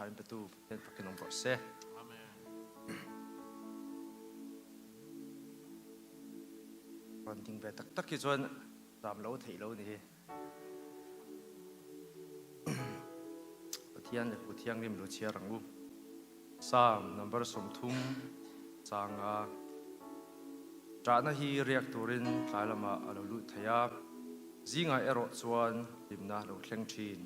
tha min petu Pathian fakin awm rawh se. Amen. Rawn ding ve tak tak hi chuan zam lo theih lo ni hi. Pathian leh Pu Thianghlim lo chhiar ang u. Psalm number 30 changa ṭahna hi riak turin tlai lamah a lo lut thei a, zingah erawh chuan hlimna lo thleng ṭhin.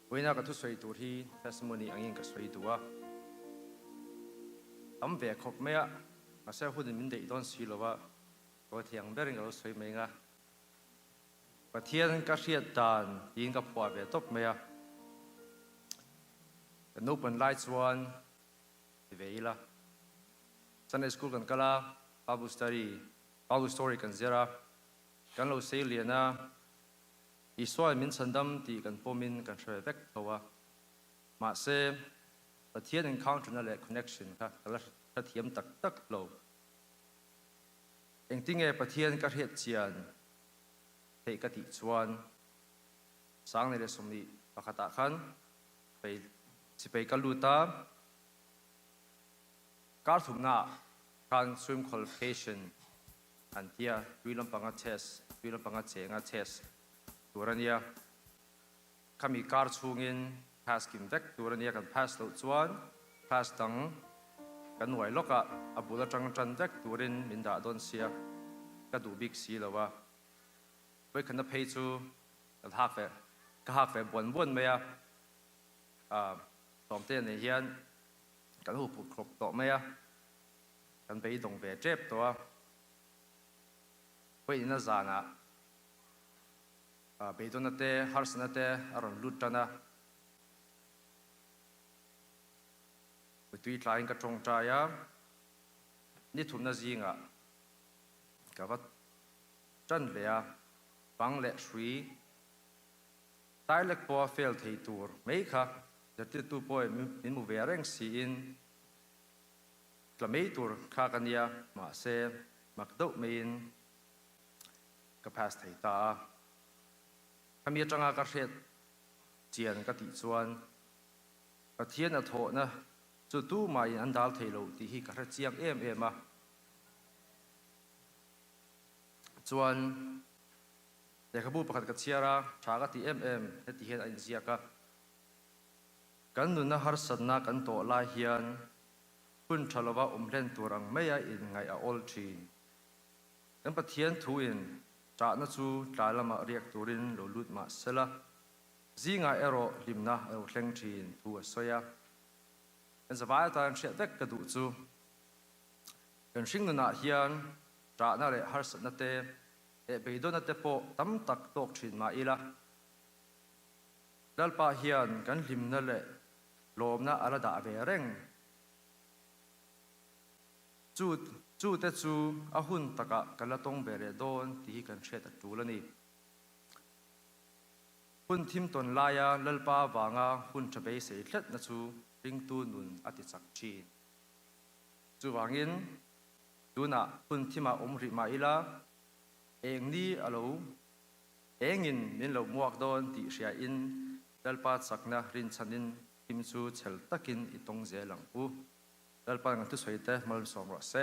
Vawiina ka thusawi tur hi testimony angin ka sawi duh a, tam ve khawp mai a, mahse hunin min deih dawn si lo a, ka va thiang berin ka lo sawi mai ang a. Pathian ka hriat dan tiin ka phuah ve tawp mai a, kan naupan lai chuan ti ve ila, Sunday school kan kal a, Bible study, Bible story kan zir a, kan lo sei lian a, Isua in min chhandam tih kan pawmin kan hre ve vek tho a, mahse Pathian encounter-na leh connection kha ka la hrethiam tak tak lo. Engtinge Pathian ka hriat chian theih ka tih chuan Sangnei leh 21 ah khan pei sipei ka lut a, kar thumnaah khan swim qualification an tia, tui lampanga chess, tui lampanga chenga chess tur a nia. Khami kar chhungin pass kim vek tur a nia, kan pass loh chuan class dang kan uai lawk a, a bul atang tan vek turin min dah dawn sia, ka duh bik si lo a. Vawikhatna phei chu ka hak ve, ka hak ve buan buan mai a, Sawmte nei hian kan hu phut khawp tawh mai a, kan beidawng ve tep tawh a. Vawiinna zanah Beidawna te, harsatna te a rawn lut tan a. Mutui tlaiin ka tawngtai a, ni thumna zingah ka va tan leh a, bang leh hrui tailek pawha fail thei tur mai kha zirtirtu pawhin min hmu ve reng siin tla mai tur kha ka nia, mahse mak deuh maiin ka pass thei ta a. Khami atanga ka hriat chian ka tih chuan Pathian a thawhna chu tumahin an dal thei lo tih hi ka hre chiang em em a. Chuan lehkhabu pakhat ka chhiar a, tha ka ti em em heti hian a inziak a, Kan nunna harsatna kan tawh lai hian hun tha lova awm hlen tur ang maia inngaih a awl thin. Kan Pathian thuin ṭahna chu tlai lamah riak turin lo lut mah sela, Zingah erawh hlimna a lo thleng thin thu a sawi a. Kan zavai atan hriat vek ka duh chu kan hringnunah hian ṭahna leh harsatna te leh beidawnna te pawh tam tak tawk thin mah ila, Lalpa hian kan hlimna leh lawmna a la dah ve reng. Chu chu te chu a hun takah kan la tawng ve leh dawn tih hi kan hriat a tul a ni. Hun thim tawn laia Lalpa vanga hun tha beisei tlatna chu ringtu nun a ti chak thin. Chuvangin, tunah hun thimah awm rih mah ila, eng ni a lo engin min lo muak dawn tih hriain Lalpa chakna rinchhanin thim chu chhel takin i tawng zel ang u. Lalpa kan thusawi te malsawm rawh se.